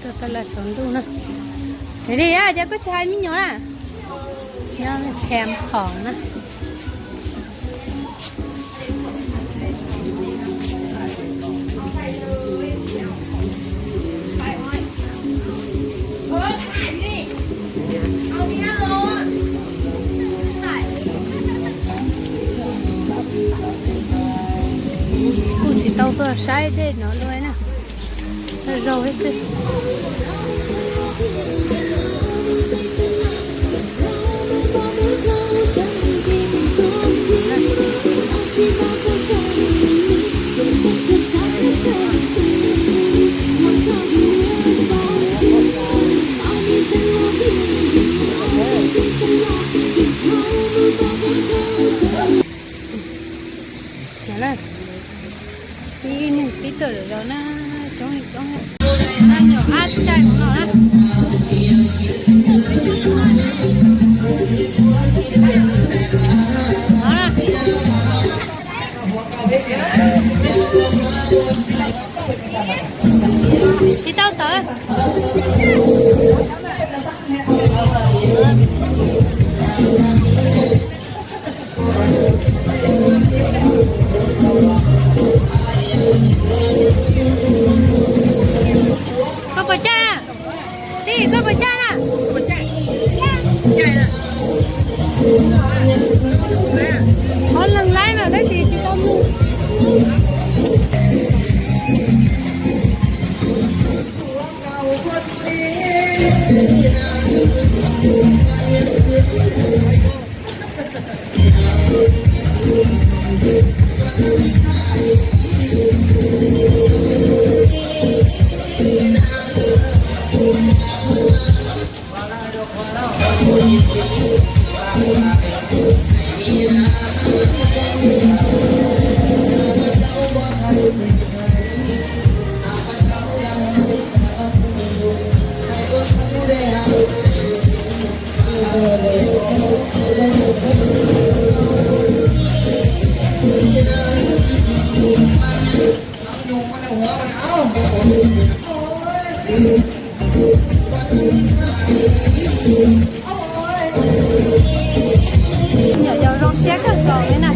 Tuaj tau lawm tsaus ntuj na. Yog li ces koj tsis hais me nyuam na. Nyob Kham Khoom na. Kuj tsis tau tuaj saib dej no dua na. Zaug thiab xwb. Ib neeg tib tawm lawm zaum na, coob li coob. Nab nyuam ab caij no na. Tsis tau tawm. Koj puas caij? Tij, koj puas caij na? Qhov leeg laib mas tab sis tsis tau mus. Nyuam yaus zoo siab kawg nkaus li na.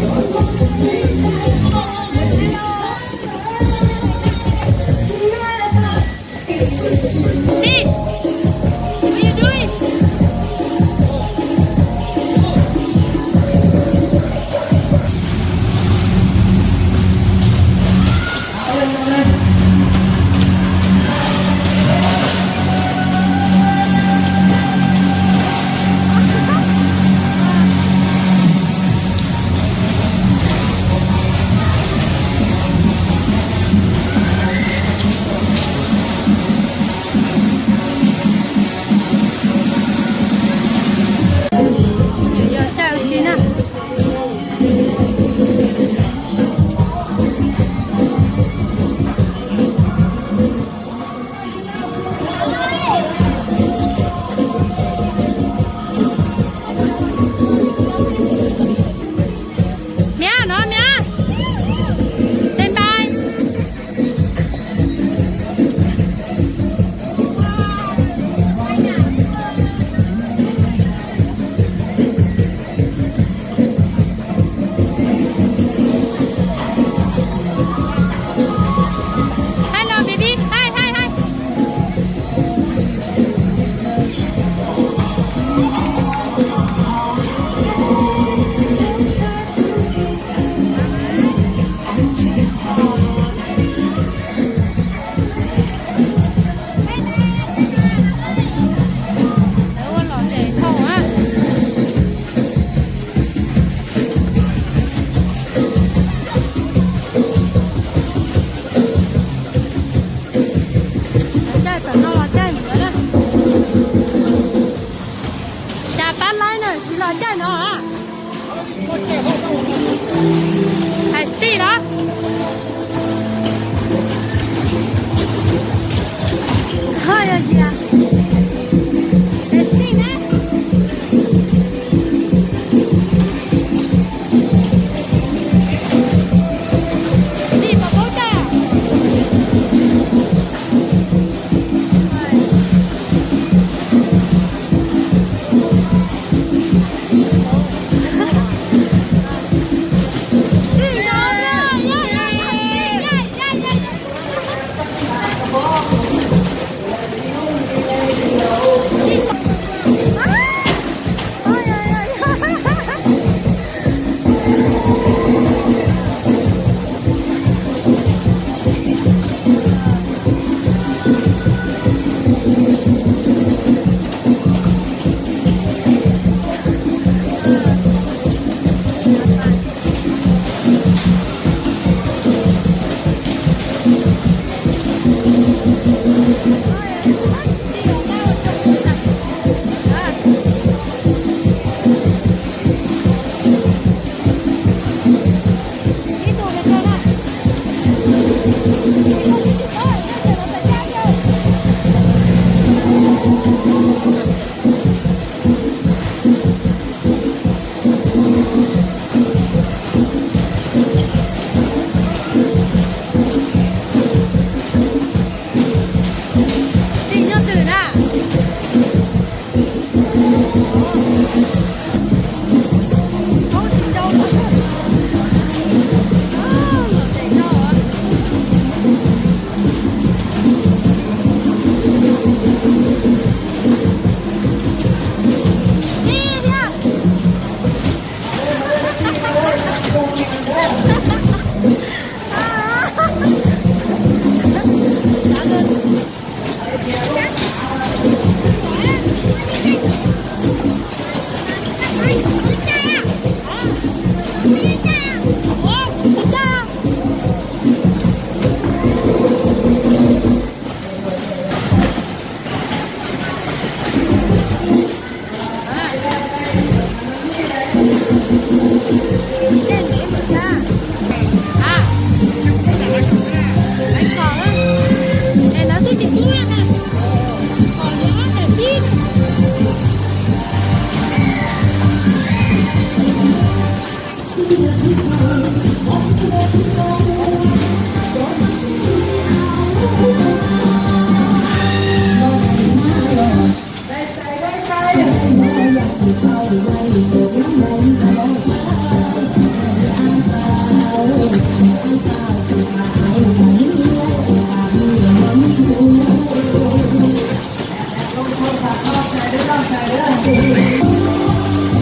Tsis nyob twg na.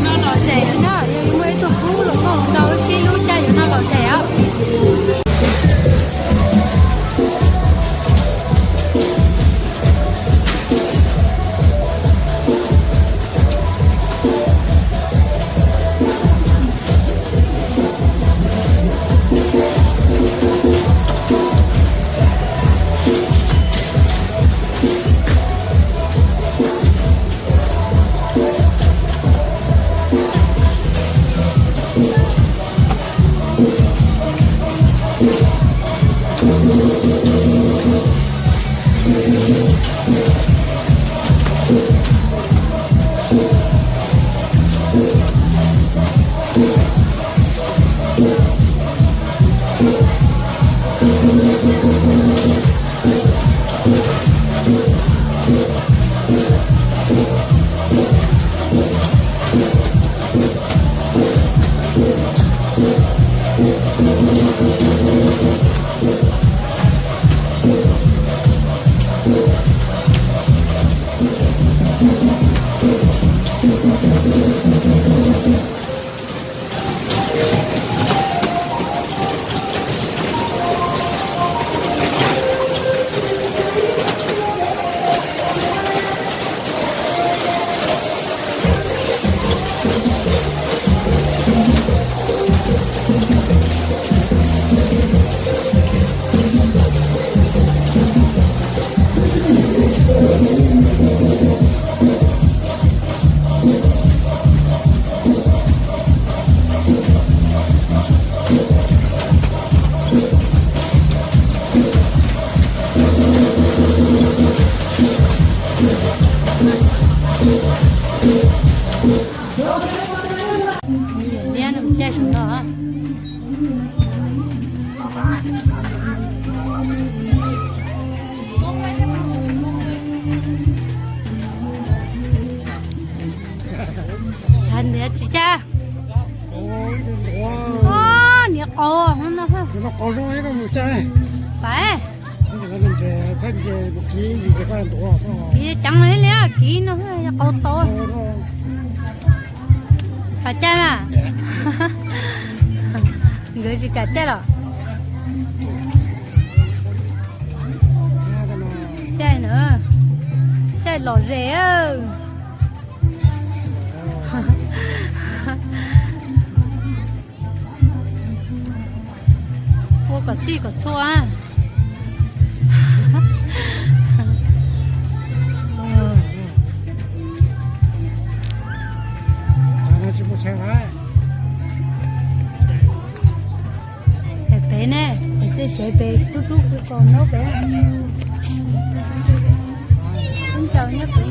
No lom zem no, yog muaj ib tug kub los noj los rau ib lub caij yuav noj lom zem os. Liab no caij saum no. Tsis tsa. Niam qau no. Pais. Kiv ceev li, kiv no yog qau tau. Pam caij mas. Nkawd tsis kam caij los. Caij na, caij lom zem. Ua kom txhij kom txhua. Pem ne, pem tej tsev pem tub tub kws kaus nub pem. Ub ncaus nyob pem.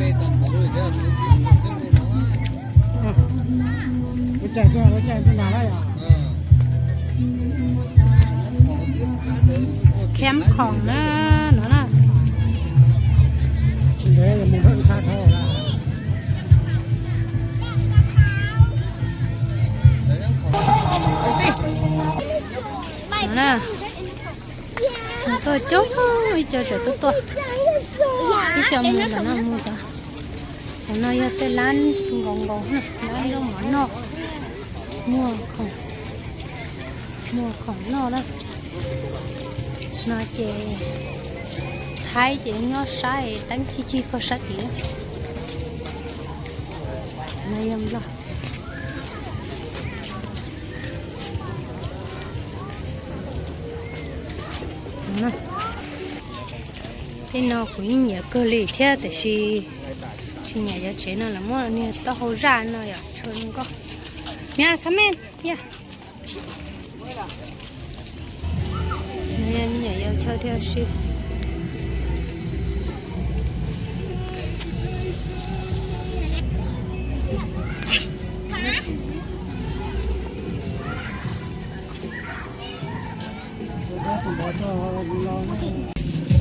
Camp khoom na no na. Mus tuaj coob, ib co tseem tuaj tuaj, ib co mus ntawm no mus tod. Qhov no yog tej lab nkaus nkaus, lab nroj mov noj, muag khoom, muag khoom noj na. No ces Thaib ces nyob sab teeb chij chij koj sab tid. No yog Nplog. Tej no kuv yeej nyiam kawg li thiab tiam sis tsis nyiam cov tsev no lawv muab niag taub hau zaj no yom, tshua zoo nkauj. Mia, come here. Me nyuam yaus chaw thiaj si.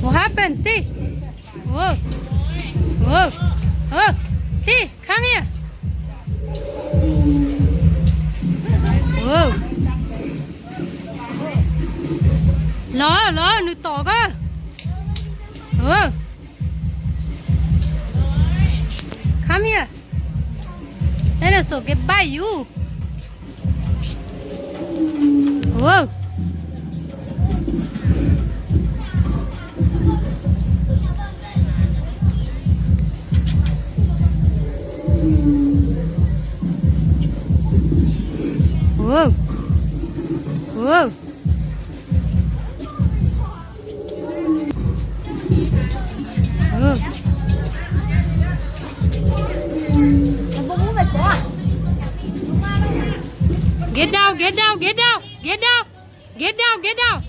What happened, Tij? Whoa. Whoa. Whoa. Tij, come here. Whoa. Los, los, nws tom koj. Whoa. Come here. Let us go get by you. Whoa. Whoa. Whoa. Get down, get down, get down, get down, get down, get down.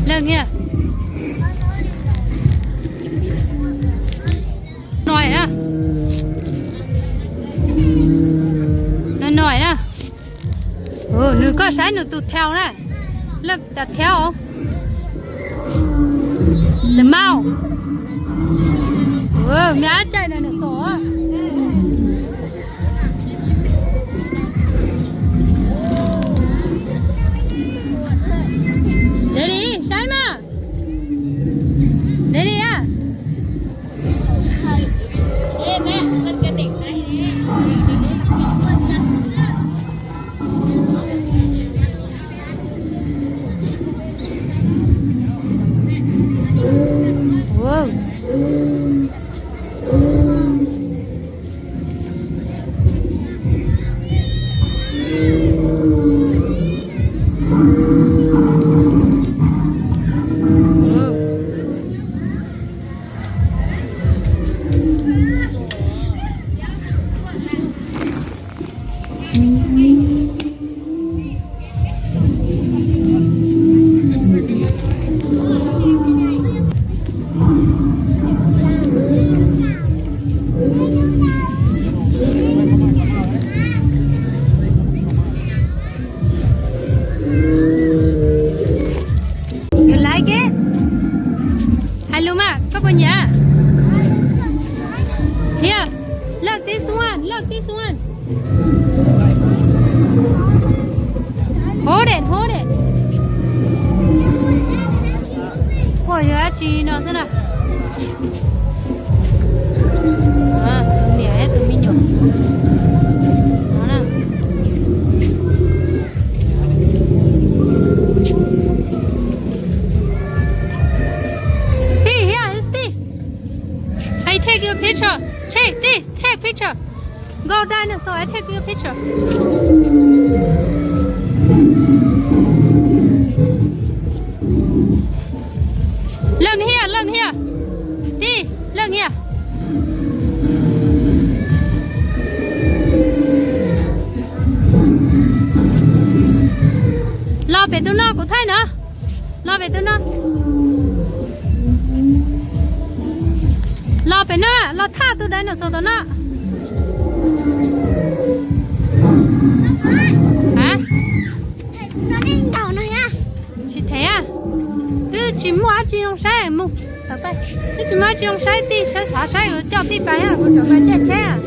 Leej niag no na, no no na. Nws koj saib nws tus thau na, leej tas thiab os. Tus mauj, me ab caij no nws xom. Daddy, saib mas. Daddy a. Wow. Yeah, look this one, look this one. Hold it, hold it. Ua yog dab tsi no xwb na. Niam tus me nyuam no na. Steve, here, Steve. I take your picture. Take, take, take picture. Go dinosaur, I take your picture. Look here, look here. Đi, look here. Los pem tus no kuv thaij no. Los pem tus no. Los pem no, los thaj tus dinosaur tom no. Tsis them, twb tsis muaj dab tsi zoo saib mus. Twb tsis muaj dab tsi zoo saib, tij saib xav saib, coj tij pais, kuv tseem pais caij tsheb.